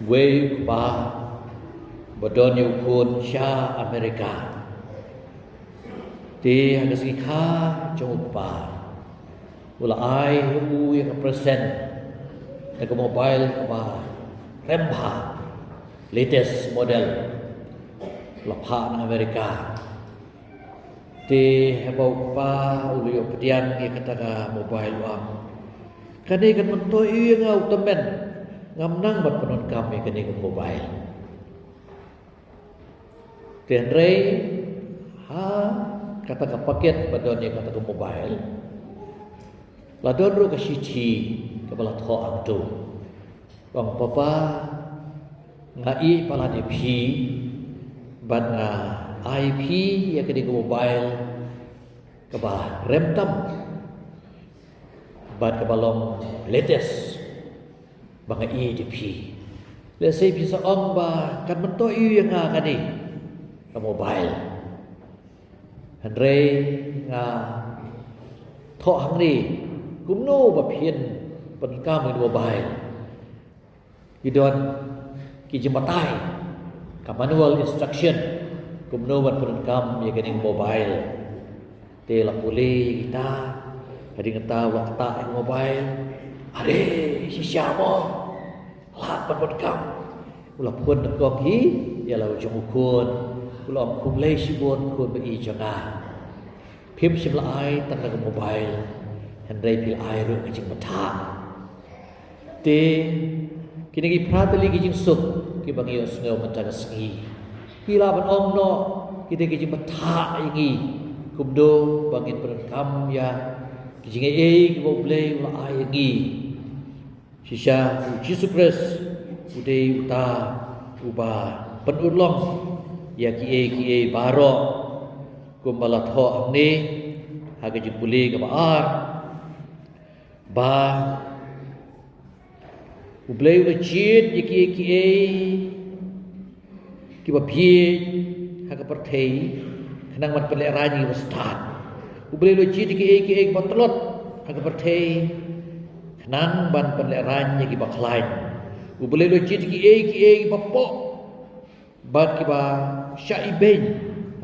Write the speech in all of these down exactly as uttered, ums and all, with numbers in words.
Wei u kpa ba don ïa u khun sha Amerika. Te ha ka sngi kha jong u kpa, u la ai u ïa ka present na ka mobile kaba rem bha, latest model, la phah na Amerika. Te haba u kpa u la ïoh pdiang ïa kata ka mobile u ong, kane kan myntoi ïa nga u tymmen, ngam nang ban pyndonkam ïa kane ka mobile. Te hynrei ha kata ka paket ba don ïa kata ka mobile, la don ruh ka shithi kaba la thoh hangto. Ong, papa, nga ïeit palat ïa phi bad nga ai phi ïa kane ka mobile kaba rem tam bad kaba long latest ba nga ïeit ïa phi. Lehse phi sa ong ba kan myntoi ïa nga kane ka mobile. Hynrei nga thoh hangne kumno ba phin pyndonkam ïa kane ka mobile. Ki don ki jingbatai, ka manual instruction kumno ban pyndonkam ïa kane ka mobile. Te la pule ïa kita, hadien kata u la ktah ïa ka mobile. Are, shisha mo, lad ban pyndonkam. U la phone nyngkong hi ïa la u jong u khun. U la ong, khublei shibun khun ba ïeit jong nga. Phim shym la ai tang da ka mobile, hynrei phi la ai ruh ka jingbthah. Te kine ki phra tylli ki jingsuk kiba ngi ïohsngew mynta ka sngi, ki lah ban ong noh kita ki jingbthah ïa ngi kumno ba ngin pyndonkam ïa ki jingaiei kiba U Blei u la ai ïa ngi. Shisha U Jisu Khrist u dei uta uba pynurlong ïa kiei kiei baroh, kumba la thoh hangne ha ka jingpule kaba ar, ba U Blei u la jied ïa kiei kiei kiba bieit ha ka pyrthei khnang ban pynlehraiñ ïa kiba stad. U Blei u la jied ïa kiei kiei kiba tlot ha ka pyrthei khnang ban pynlehraiñ ïa kiba khlaiñ. U Blei u la jied ïa kiei kiei kiba poh bad kiba shah ibeiñ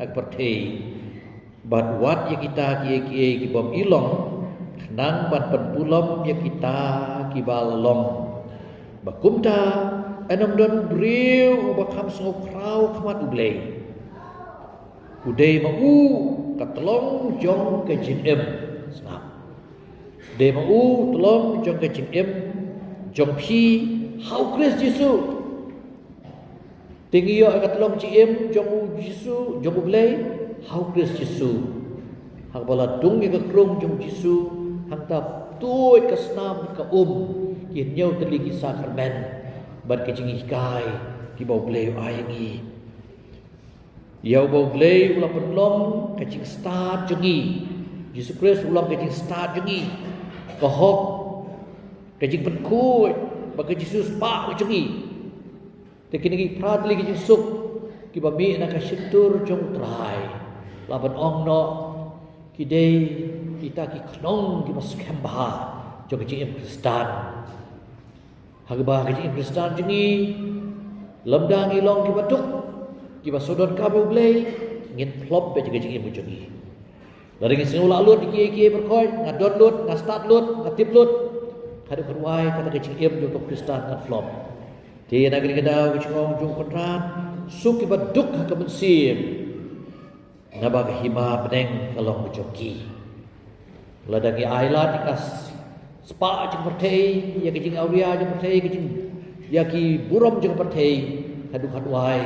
ha ka pyrthei, bad wat ïa kita kiei kiei ki bym i long khnang ban pynpulom ïa kita kiba la long. Ba kumta yn ym don u briew uba kham sngewkhraw ha khmat U Blei. U dei ma u ka tlong jong ka jingim. Sngap. Dei ma u tlong jong ka jingim jong phi ha U Khrist Jisu. Te ngi ïoh ïa ka tlong jingim jong U Jisu, jong U Blei ha U Khrist Jisu. Haba la dung ïa ka krung jong U Jisu, hangta tuid ka snam ka um, ki hynñiew tylli ki sakramen bad ka jinghikai kiba U Blei u ai ïa ngi. Ïa uba U Blei u la pynlong ka jingstad jong ngi. Jisu Khrist u long ka jingstad jong ngi, ka hok, ka jingpynkhuid, bad ka jingsiewspah jong ngi. Te kine ki phra tylli ki jingsuk kiba mih na ka shyntur jong U Trai, lah ban ong noh ki dei kita ki khnong kiba skhem bha jong ka jingim Khristan. Haba ka jingim Khristan jong ngi, lymda ngi long kiba duk, kiba sngewdonkam ïa U Blei, ngin plop beit ha ka jingim jong ngi. Lada ngi sngew lah lut ïa kiei kiei baroh, nga don lut, nga stad lut, nga tip lut, haduh katwei kata ka jingim jong uto u Khristan kan plop. Te na kane ka daw ka jingong jong u Kynrad, suk kiba duk ha ka mynsiem, naba ka hima bneng ka long ka jong ki. Lada ngi ailad ïa ka spah jong ka pyrthei, ïa ka jingawria jong ka pyrthei, ka jing, ïa ki burom jong ka pyrthei, haduh katwei,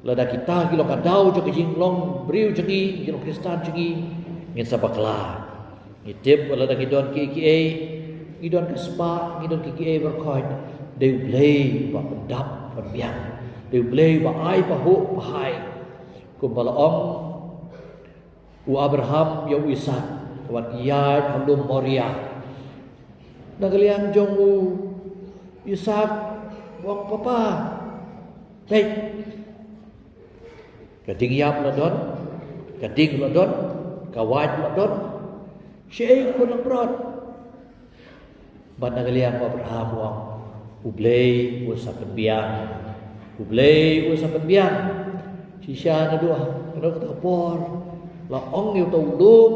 lada kita ki long ka daw jong ka jinglong briew jong ngi, jinglong Khristan jong ngi, ngin sa bakla. Ngi tip ba lada ngi don kiei kiei, ngi don ka spah, ngi don kiei kiei baroh, dei U Blei uba pyndap pynbiang, dei U Blei uba ai pahuh pahai. Kumba la ong u Abraham ïa u Isaak, ka wan ïaid ha lum Moria. Na ka liang jong u Isaak u ong, papa, peit, ka ding ïap la don, ka ding la don, ka wait la don, shaei khun langbrot? Bad na ka liang u Abraham u ong, U Blei u sa pynbiang. U Blei u sa pynbiang. Shisha naduh, naduh kata ka por la ong ïa uta u lum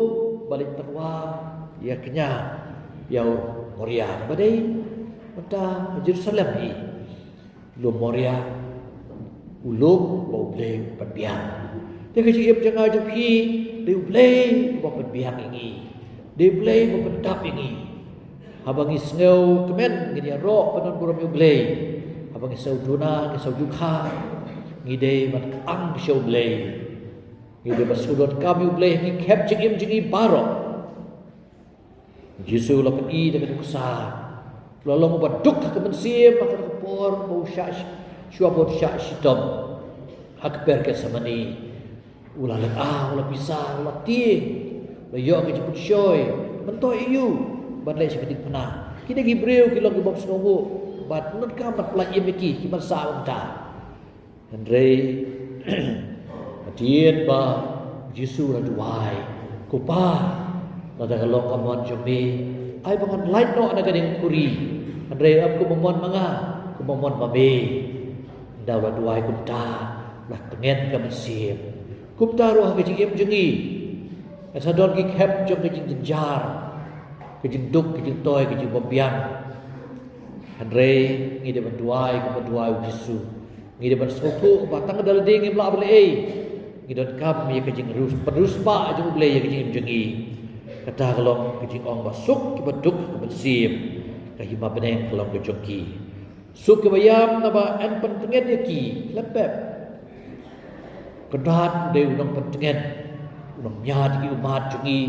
ba leit tyrwa ïa ka kñia, ïa u Moria, ba dei mynta Jerusalem hi. Lum Moria, u lum ba U Blei u pynbiang. Te ka jingim jong nga jong phi, dei U Blei uba pynbiang ïa ngi. Dei U Blei uba pyndap ïa ngi. Haba ngi sngewkmen, ngin ïaroh ban don burom ïa U Blei. Haba ngi sngewduna, ngi sngewjukha, ngi dei ban kyang sha U Blei. Ngi dei ban sngewdonkam ïa U Blei ha ki khep jingim jong ngi baroh. Jisu u la pyni da ka nuksa. U la long uba duk ha ka mynsiem ha kata ka por ba u shah, shuwa ba u shah shitom ha ka kper Gethsemane. U la lynga, u la pisa, u la tieng, u la ïoh ka jingpynshoi. Myntoi aïu ban leit sha ka diengphna? Kine ki briew ki long ki bym sngewnguh bad ngan kam ban pyllait im ïa ki, ki ban sah kumta. Hynrei hadien ba Jisu u la duwai, Ko Pa, lada ka long ka mon jong me, ai ba ngan lait noh na ka diengkhuri. Hynrei ym kum ba mon ma nga, kum ba mon ma me. Ynda u la duwai kumta, u la tngen ka mynsiem. Kumta ruh ha ka jingim jong ngi, ngi sa don ki khep jong ka jingjynjar, ka jingduk, ka jingtoi, ka jingbymbiang. Hynrei ngi dei ban duwai kum ba duwai u Jisu. Ngi dei ban sngewthuh ba tang da lade ngim lah ban leh ei. Ngi donkam ïa ka jingriewspah jong U Blei ïa ka jingim jong ngi. Kata ka long ka jingong ba suk kiba duk ha ka mynsiem, ka hima bneng ka long ka jong ki. Suk kiba ïam naba yn pyntngen ïa ki khlem pep. Kynrad u dei u nongpyntngen, u nongñiad ïa ki ummat jong ngi.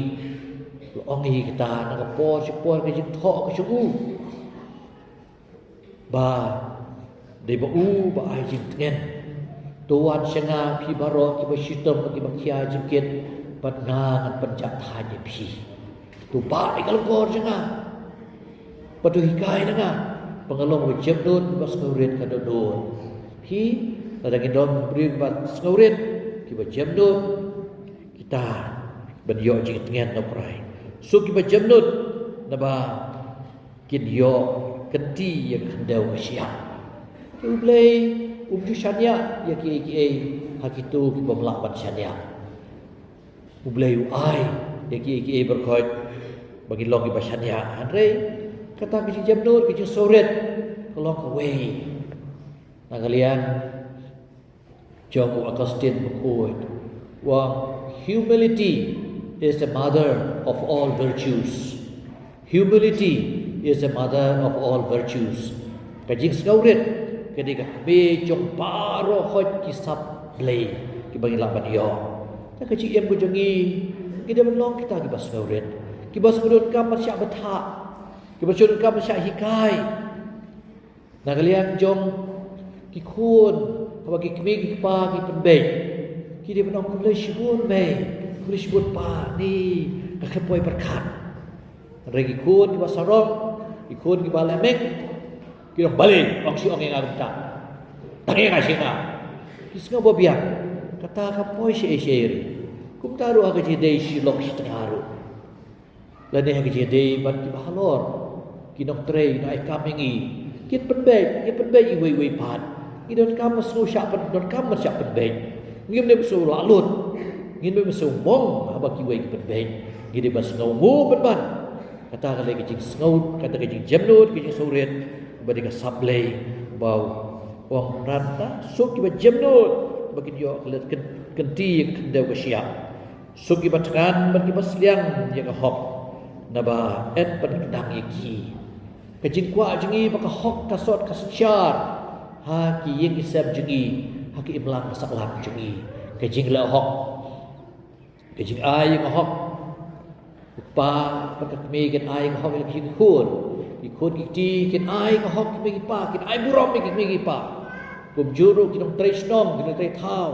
U ong hi kata na ka por sha ka por, ka jingthoh ka jong u. Ba dei ba u ba ai jingtngen. To wan sha nga phi baroh kiba shitom bad kiba khia jingkit, bad nga ngan pynjah thaiñ ïa phi. To bah ïa ka lyngkor jong nga, bad to hikai na nga, ba nga long uba jemnud, uba sngewrit ka dohnud. Phi, lada ngi don briew kiba sngewrit, kiba jemnud, kita ban ïoh jingtngen na U Trai. Suk kiba jemnud, naba kin ïoh kynti ïa ka khyndew ka shyiap. Te U Blei um ju shaniah ïa kiei kiei ha kito ki bym lah ban shaniah. U Blei u ai ïa kiei kiei baroh ba ngin long kiba shaniah. Hynrei kata ka jingjemnud, ka jingsngewrit, ka long kawei na ka liang jong u Augustine bakhuid. U ong, "Humility is the mother of all virtues." Humility is the mother of all virtues. Ka jingsngewrit ka dei ka kmie jong baroh hoid ki sap Blei kiba ngi lah ban ïoh. Te ka jingim ka jong ngi, ngi dei ban long kita kiba sngewrit, kiba sngewdonkam ban shah bthah, kiba sngewdonkam ban shah hikai. Na ka liang jong ki khun, haba ki kmie ki kpa ki pynbeit, ki dei ban ong, "Khublei shibun mei, khublei shibun pa, ni ka khlem poi pyrkhat." Hynrei ki khun kiba sarong, ki khun kiba lehmeng, ki ong, "Balei ong shi ong ïa nga kumta? Tang ïa nga shi nga." Ki sngew ba biang, kata kam poi shaei shaei ruh. Kumta ruh ha ka jingïadei shi lok shi tnga ruh. Lane ha ka jingïadei bad kiba halor, ki nongtrei, ki nongai kam ïa ngi, kin pynbeit, kin pynbeit iwei iwei pat. Ngi donkam ban sngewshah pyn, donkam ban shah pynbeit. Ngim dei ban sngew lah lut, ngim dei ban sngew mong haba kiwei ki pynbeit. Ngi dei ban sngewnguh pynban. Kata ka dei ka jingsngew, kata ka jingjemnud, ka jingsngewrit ba dei ka sap Blei, ba u ong, "Ngan suk kiba jemnud ba kin ïoh klet kyn, kynti ïa ka khyndew ka shyiap." Suk kiba thngan bad kiba sliang ïa ka hok, naba yn pynkdang ïa ki. Ka jingkwah jong ngi ba ka hok ka sot ka synshar ha ki ïing ki sem jong ngi, ha ka imlang ka sahlang jong ngi. Ka jingleh hok, ka jingai ïa ka hok. U kpa bad ka kmie kin ai ïa ka hok ïa ki khun. Ki khun ki kti kin ai ïa ka hok, ki kmie ki kpa kin ai burom ïa ki kmie ki kpa. Kumjuh ruh ki nongtrei shnong, ki nongtrei thaw,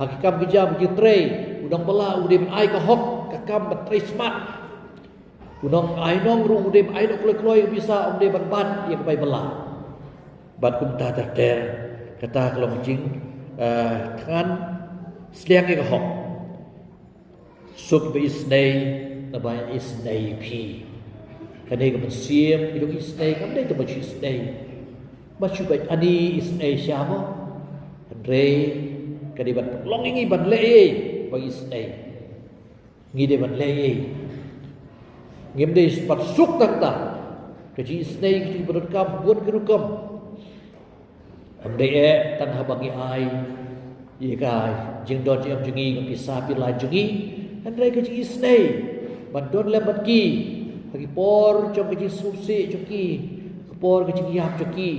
ha ki kam ki jam ki trei, u nongbylla u dei ban ai ka hok, ka kam ban trei smat. U nongai nong ruh u dei ban ai noh kloi kloi ka pisa, um dei ban bat ïa ka bai bylla. Bad kumta ter ter, kata ka long jing, eh, thngan sliang ïa ka hok. Suk ba isynei, naba isynei phi. Kane ka mynsiem ka jong isynei kam dei tang ba isynei Pat shu bad ani isynei sha mo. Hynrei ka dei ban long ïa ngi ban leh ei ba ngi isynei. Ngi dei ban leh ei. Ngim dei ban suk tang ta. Ka jingisynei ka jingpyndonkam bun ki rukom. Ym dei eh tang haba ngi ai ïa ka jingdon jingem jong ngi, ka pisa pila jong ngi. Hynrei ka jingisynei ban don lem bad ki ha ki por jong ka jingsngewsih jong ki, ha ki por ka jingïap jong ki,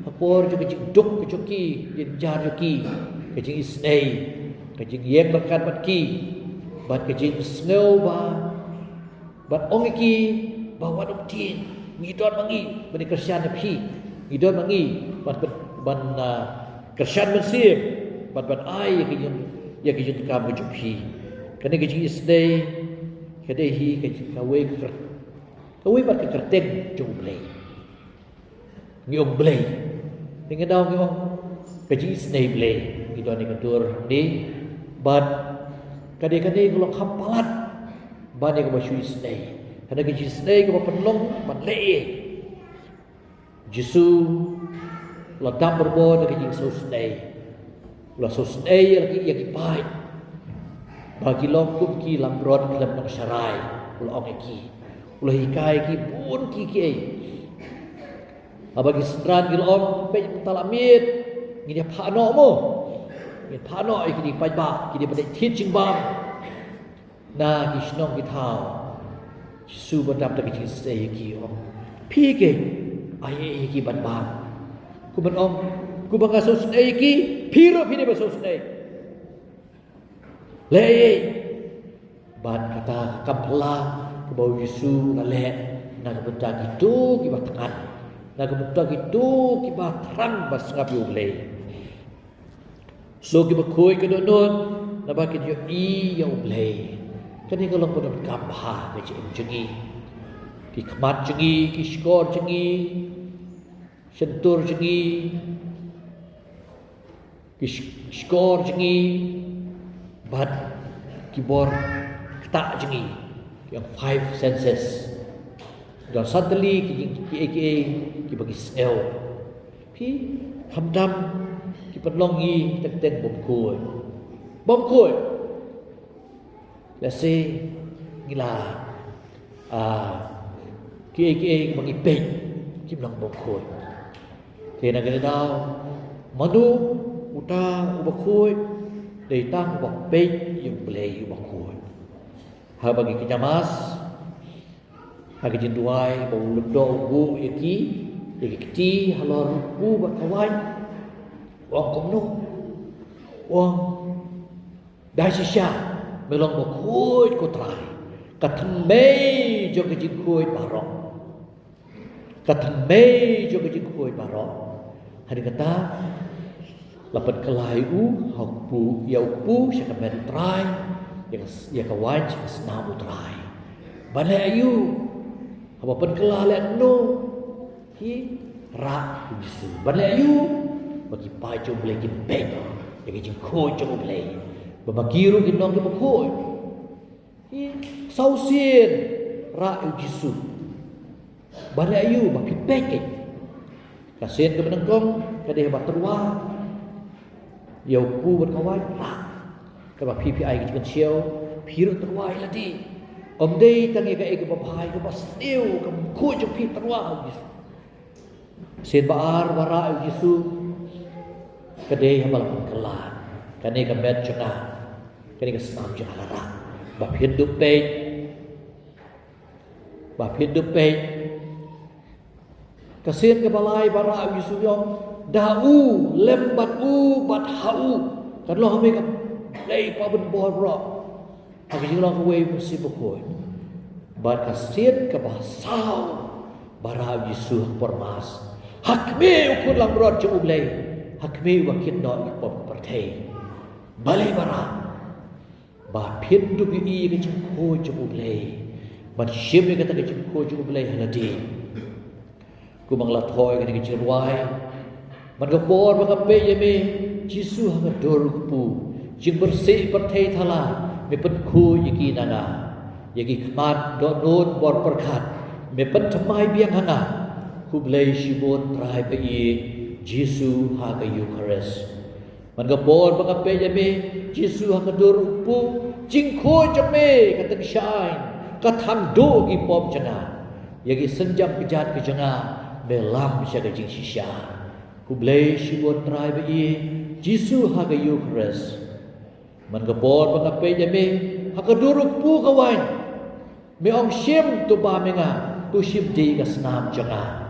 ha ki por jong ka jingduk jong ki, jingjar jong ki. Ka jingisynei, ka jingïeng bad kan bad ki, bad ka jingsngew ba ban ong ïa ki ba wat ym tieng, ngi don ma ngi ban kyrshan ïa phi, ngi don ma ngi ban, ban, ban, ah, kyrshan mynsiem, ban, ban ai ïa ki jing, ïa ki jingkam ka jong phi. Kane ka jingisynei ka dei hi ka jing, kawei ka kyr, kawei pat ka kyrteng jong U Blei. Ngi ong Blei. Te nga daw ngi ong ka jingisynei Blei. Ngi don ïa ka dur ni bad ka dei kane ka long kham palat ban ïa kaba shu isynei. Kane ka jingisynei kaba pynlong ban leh ei. Jisu la dap barabor da ka jingsngewsynei. La sngewsynei ïa ki, ïa ki paid ba ki long kum ki langbrot khlem nongsharai. U la ong ïa ki, u la hikai ïa ki bun ki kiei. Haba ki synran ki la ong, peit mynta la miet, ngin ïa phah noh mo. Ngin phah noh ïa kine ki paidbah, kine ba dei thied jingbam na ki shnong ki thaw. Jisu ba dap da ka jingsngew ïa ki ong, phi keiñ, ai ïa ki ban bam. Kumba ong, kumba nga sngewsynei ïa ki, phi ruh phi dei ban sngewsynei. Leh ei. Bad kata ka kam phylla kaba u Jisu u la leh na ka bynta kito kiba thngan, na ka bynta kito kiba thrang ban sngap ïa U Blei. So kiba khuid ki dohnud naba kin ïohi ïa U Blei. Kane ka long ba donkam bha ka jingim jong ngi. Ki khmat jong ngi, ki shkor jong ngi, shyntur jong ngi, ki sh-, shkor jong ngi, bad ki bor ktah jong ngi, ki ong five senses. Don san tylli ki, ki, ki, ki, kiba ki sngew. Phi, khamtam ki pynlong ngi teng teng bym khuid. Bym khuid. Lehse ngi la, ah, kiei kiei ba ngi peit kim long ba khuid. Te na kane ka daw, mano uta uba khuid? Dei tang uba peit ïa U Blei uba khuid. Haba ngi kynja mass, ha ka jingduwai ba u lyngdoh u buh ïa ki, ïa ki kti halor u kpu bad ka waiñ, u ong kumno? U ong, dei shisha me long ba khuid, ko Trai, ka thymmei jong ka jingkhuid baroh. Ka thymmei jong ka jingkhuid baroh. Hadien kata la pynkylla ïa u ha u kpu, ïa u kpu sha ka met U Trai, ïa ka, ïa ka waiñ sha ka snam U Trai. Ban leh aïu? Haba pynkylla leh kumno? Ki rah ïa u Jisu. Ban leh aïu? Ba ki paid jong U Blei kin peit ïa ka jingkhuid jong U Blei, ba ma ki ruh kin long kiba khuid. Ki saw sien rah ïa u Jisu. Ban leh aïu? Ba phin peit keiñ. Ka sien kaba nyngkong ka dei ba tyrwa ïa u kpu bad ka waiñ, rah. Kaba phi, phi ai ka jingkynshew, phi ruh tyrwa ïa lade. Ym dei tang ïa kaei kaba bha, ïa kaba sniew, ka khuid jong phi, tyrwa ha u Jisu. Sien ba ar ba rah ïa u Jisu ka dei haba la pynkylla, kane ka met jong nga, kane ka snam jong nga la rah. Ba phin dup peit. Ba phin dup peit. Ka sien kaba lai ba rah ïa u Jisu, ong, da u, lem bad u, bad ha u. Kan long ha me ka Blei Pabynbor baroh. Ha ka jinglong kawei u Mynsiem Bakhuid. Bad ka sien kaba saw ba rah ïa u Jisu ha ka por mass, ha khmih u khun langbrot jong U Blei, ha khmih uba kit noh ïa ka pop ka pyrthei. Balei ba rah? Ba phin dup ïohi ïa ka jingkhuid jong U Blei, ban shim ïa kata ka jingkhuid jong U Blei ha lade. Kumba nga la thoh ïa kane ka jingrwai, man ka por ba nga peit ïa me Jisu ha ka dur u kpu, jingpyrsih pyrthei thala me pynkhuid ïa ki na nga. Ïa ki khmat dohnud bor pyrkhat me pynthymmai biang ha nga. Khublei shibun Trai ba ïeit, Jisu ha ka Eukharist. Man ka por ba nga peit ïa me Jisu ha ka dur u kpu, jingkhuid jong me ka tyngshaiñ, ka thang duh ki pop jong nga. Ïa ki sienjam kjat ki jong nga me lam sha ka jingshisha. Khublei shibun Trai ba ïeit, Jisu ha ka Eukharist. Man ka por ba nga peit ïa me ha ka dur u kpu ka waiñ, me ong shim to bam ïa nga, to shim dih ka snam jong nga.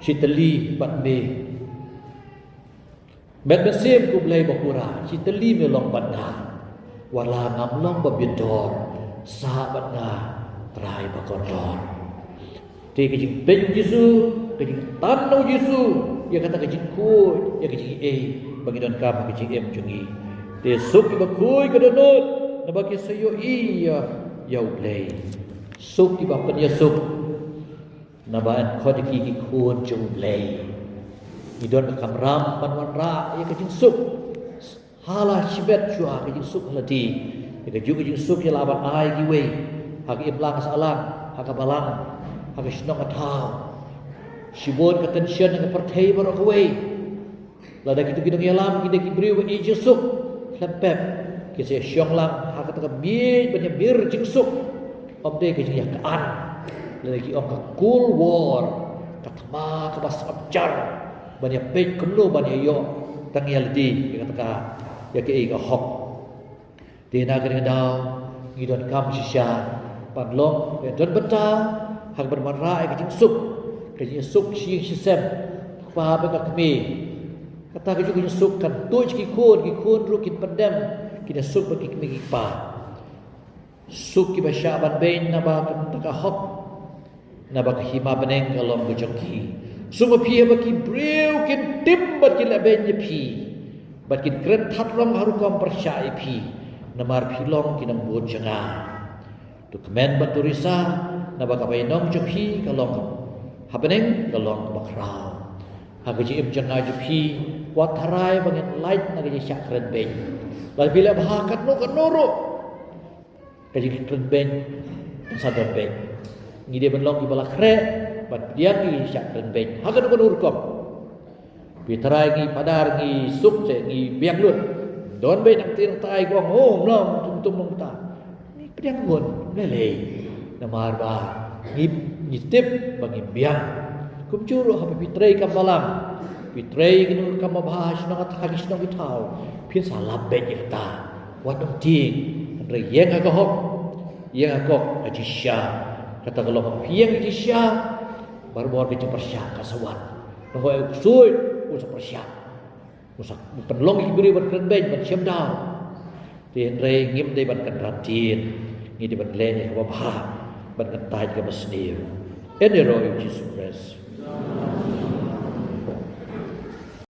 Shi tylli bad me. Met mynsiem ko Blei ba pura, shi tylli me long bad nga. Wat la ngam long ba bit dor, sah bad nga Trai ba kordor. Te ka jingpeit u Jisu, ka jingtan u Jisu ïa kata ka jingkhuid, ïa ka jingaiei ba ngi donkam ha ka jingim jong ngi. Te suk kiba khuid ka dohnud, naba ki sa ïohi ïa, ïa u Blei. Suk kiba pynïasuk, naba yn khot ïa ki ki khun jong u Blei. Ngi don ka kamram ban wanrah ïa ka jingsuk. Ha la shibit shuwa ka jingsuk ha lade. Ïa kajuh ka jingsuk ïa la ban ai kiwei. Ha ka imlang ka sahlang, ha ka balang, ha ka shnong ka thaw. Shibun ka tension ha ka pyrthei baroh kawei. Lada kito ki nongïalam ki dei ki briew ba ïeit jingsuk, khlem pep ki sa shong lang ha kata ka miej ban ïamir jingsuk. Ym dei ka jingïakajia. Lada ki ong ka Cold War, ka thma kaba sngap jar ban ïapeit kumno ban ïaïoh tang ïa lade ïa kata ka, ïa kaei ka hok. Te na kane ka daw ngi donkam shisha ban long, eh, don bynta ha kaba wanrah ïa ka jingsuk, ka jingsuk shi ïing shi sem, kpa bad ka kmie. Kata kajuh ka jingsuk kan tuid ki khun, ki khun ruh kin pyndem, kin ïasuk bad ki kmie ki kpa. Suk kiba shah ban beiñ naba ka, ka hok, naba ka hima bneng ka long ka jong ki. Suk ma phi haba ki briew kin tim bad kin leh beiñ ïa phi, bad kin kren thad rong ha rukom pyrshah ïa phi, namar phi long ki nongbud jong nga. To kmen bad to risa, naba ka bainong jong phi ka long ha bneng ka long kaba khraw. Ha ka jingim jong nga jong phi, wat tharai ba ngin lait na ka jingshah kren beiñ. Lada phi leh bha katno katno ruh, ka jingkren beiñ kan sa don beit. Ngi dei ban long kiba la khreh ban pdiang ïa ka jingshah kren beiñ ha kano kano rukom. Phi tharai ngi padar, ngi suk te ngi biang lut. Don beit nangtei nangtai ki ong, oh, mlong tum tum long kata. Ngi pdiang ngut, lei lei. Namar ba ngi, ngi tip ba ngi biang. Kumjuh ruh haba phi trei kam balang, phi trei kano kam babha shnong ha ki shnong ki thaw, phin sa lap beit ïa kata. Wat ong tieng, hynrei ïeng ha ka hok, ïeng ha ka hok, ka jingshisha. Kata ka long, phi ïeng ka jingshisha, barabor ka jingpyrshah ka sa wan. Nongwei u ksuid u sa pyrshah, u sa pynlong ïa ki briew ban kren beiñ, ban shem daw. Te hynrei ngim dei ban kynran ktien, ngi dei ban leh ïa kaba bha, ban kyntait ïa kaba sniew. Yn ïaroh ïa u Jisu Khrist.